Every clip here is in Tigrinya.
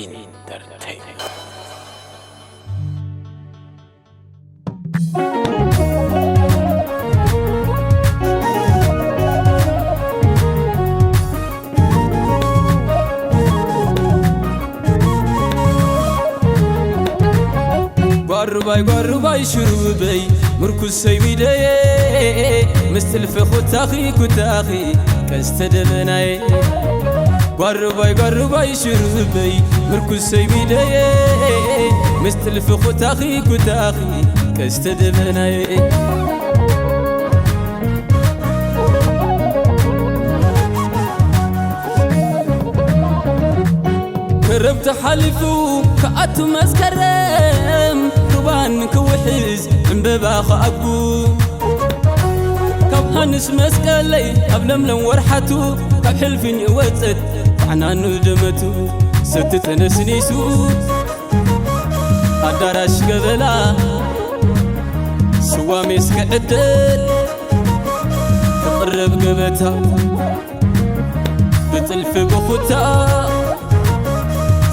ኢንተርቴይንመንት። ጓሩባይ ጓሩባይ ሽሩበይ ምርኩስ ሰይሚደየ፣ ምስ ጥልፊ ኩታኺ ኩታኺ ቀስተ ደበናየ። ጓሩባይ ጓሩባይ ሽሩበይ ምርኩስ ሰይሚደየ፣ ምስ ጥልፊ ኩታኺ ኩታኺ ቀስተ ደበናየ። ክረምቲ ሓሊፉ ክኣቱ መስከረም፣ ሩባን ክውሕዝ ዕምበባ ክኣጉ፣ ካብ ሃንስ መስቀለይ ኣብ ለምለም ወርሓቱ፣ ካብ ሕልፍኝ እወፅእ ጣዕናኑ ደመቱ፣ ሰቲ ተነስኒሱ ኣዳራሽ ገበላ፣ ስዋ ሜስ ክዕደል ክቕረብ ገበታ፣ ብጥልፊ ብኹታ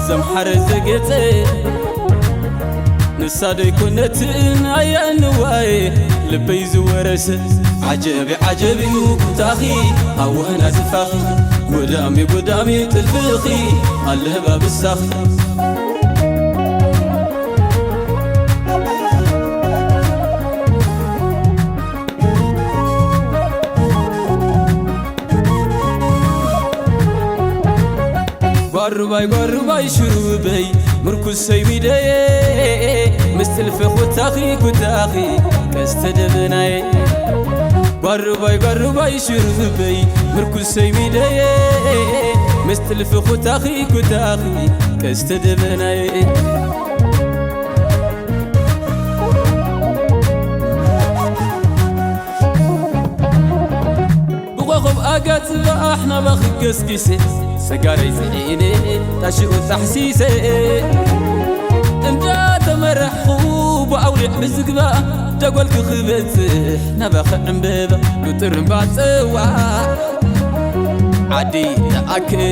ዘምሓረ ዘጌጸ፣ ንሳ ዶ ኣይኮነትን ኣያ ንዋየ ልበይ ዝወረሰ? ዓጀብ ዓጀብ እዩ ኩታኺ፣ ኣወናዝፋኺ፣ ጎዳሚ ጎዳሚ ጥልፍኺ፣ ኣለባብሳኺ። ጓሩባይ ጓሩባይ ሽሩበይ ምርኩስ ሰይሚደየ፣ ምስ ጥልፊ ኩታኺ ኩታኺ ቀስተ ደበናየ። ጓሩባይ ጓሩባይ ሽሩበይ ምርኩስ ሰይሚደየ፣ ምስ ጥልፊ ኩታኺ ኩታኺ ቀስተ ደበናየ። ብኾኾብ ኣጋ ጽባሕ ናባኺ ገስጊሰ፣ ሰጋረይ ጽዒነ ጣሽኡ ጣሕሲሰ፣ እንዳተመራሕኹ ብኣውሊዕ ብዝግባ ደጎልኪ ክበጽሕ ናባኺ ዕምበባ ብጥሩምባ ጽዋዕ ዓዲ ተኣክል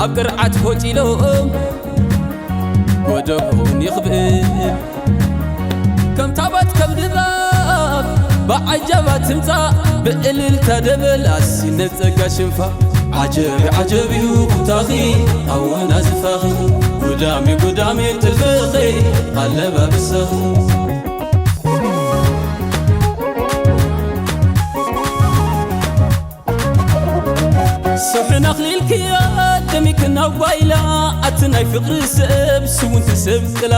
ኣብ ቅርዓት ሆጭሎም ጎደቦን ይኽብል ከም ታቦት ከም ድባብ ብዓጃባ ትምጻእ ብእልልታ ደበል ኣሲነት ጸጋ ሽንፋ። ዓጀብ ዓጀብ እዩ ኩታኺ ኣወናዝፋኺ፣ ጉዳሚ ጉዳሚ ጥልፍኺ ኣለባብሳኺ። ስሕን ኣኽሊልክዮ ደሚክ ናብ ጓይላ፣ ኣቲ ናይ ፍቕሪ ሰብ ስውንቲ ሰብ ቅላ።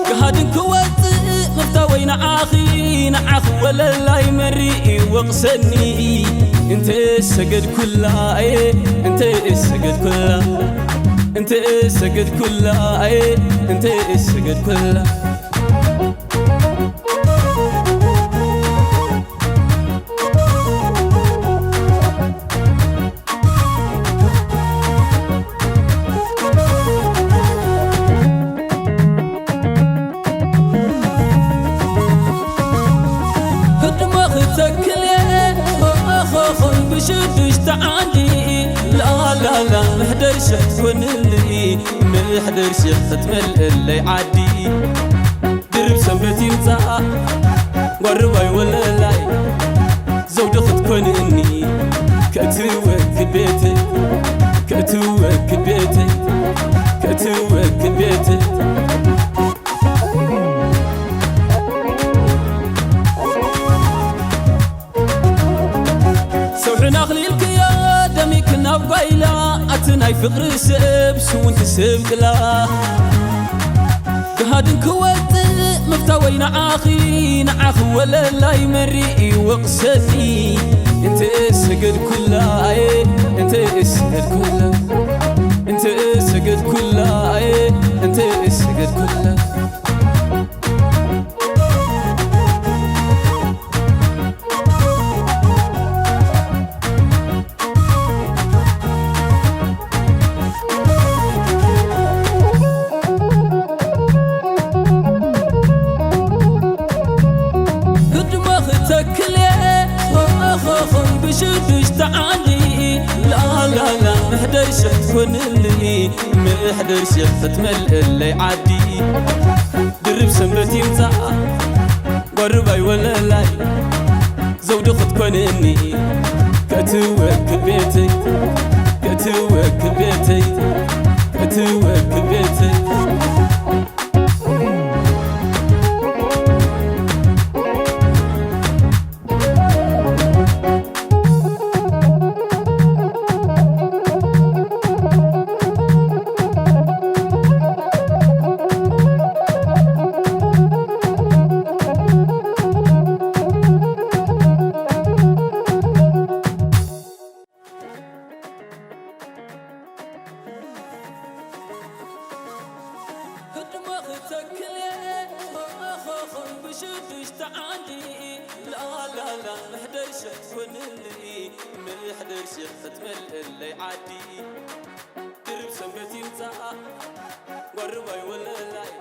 ገሃድን ክወጽእ ምፍታወይ ንዓኺ፣ ንዓኺ ወለላይ መሪእ ይወቕሰኒ። እንተ ሰገድኩላ፣ እንተ ሰገድኩላ፣ እንተ ሰገድኩላ፣ እንተ ሰገድኩላ። ህድሞ ክተክል እየ ኾኾኾይ ብሽዱሽተ ዓንዲ ላላላ መሕደር ሽሕ ትኮንልይ መሕደር ሽሕ ክትመልእለይ ዓዲ ድርብ ሰንበት ይምጻእ ጓርባይ ወለላይ ዘውዲ ክትኮንኒ ከእትወኪ ቤተይ ከእትወኪ ቤተይ ከእትወኪ ቤተይ ሰውሕን ኣኽሊልክዮ ደሚክ ናብ ጓይላ ኣቲ ናይ ፍቕሪ ሰብ ስውንቲ ሰብ ቅላ ገሃድን ክወጽእ ምፍታወይ ንዓኺ ንዓኺ ወለላይ መሪእ ይወቕሰኒ እንተ ሰገድኩላ ኣየ እንተ ሰገድኩላ እንተ ሰገድኩላ ኣየ እንተ ሰገድኩላ ህድሞ ክተክል እየ ኾኾኾይ ብሽዱሽተ ዓንዲ ላላላ ምሕደር ሽሕ ትኮንልኒ ምሕደር ሽሕ ክትመልእለይ ዓዲ ድርብ ሰንበት ይምፃእ ጓርባይ ወለላይ ዘውዲ ክትኮንኒ ከትወክል ቤተይ ከትወክል ቤተይ ከትወክል ቤተይ ህድሞ ክተክል እየ ብሽዱሽተ ዓንዲ ላላላ ምሕደር ሸት ኮንልኒ ምሕደር ሸት ክትመልእለይ ዓዲ ድርብ ሰንበት ይምፃእ ጓርባይ ወለላይ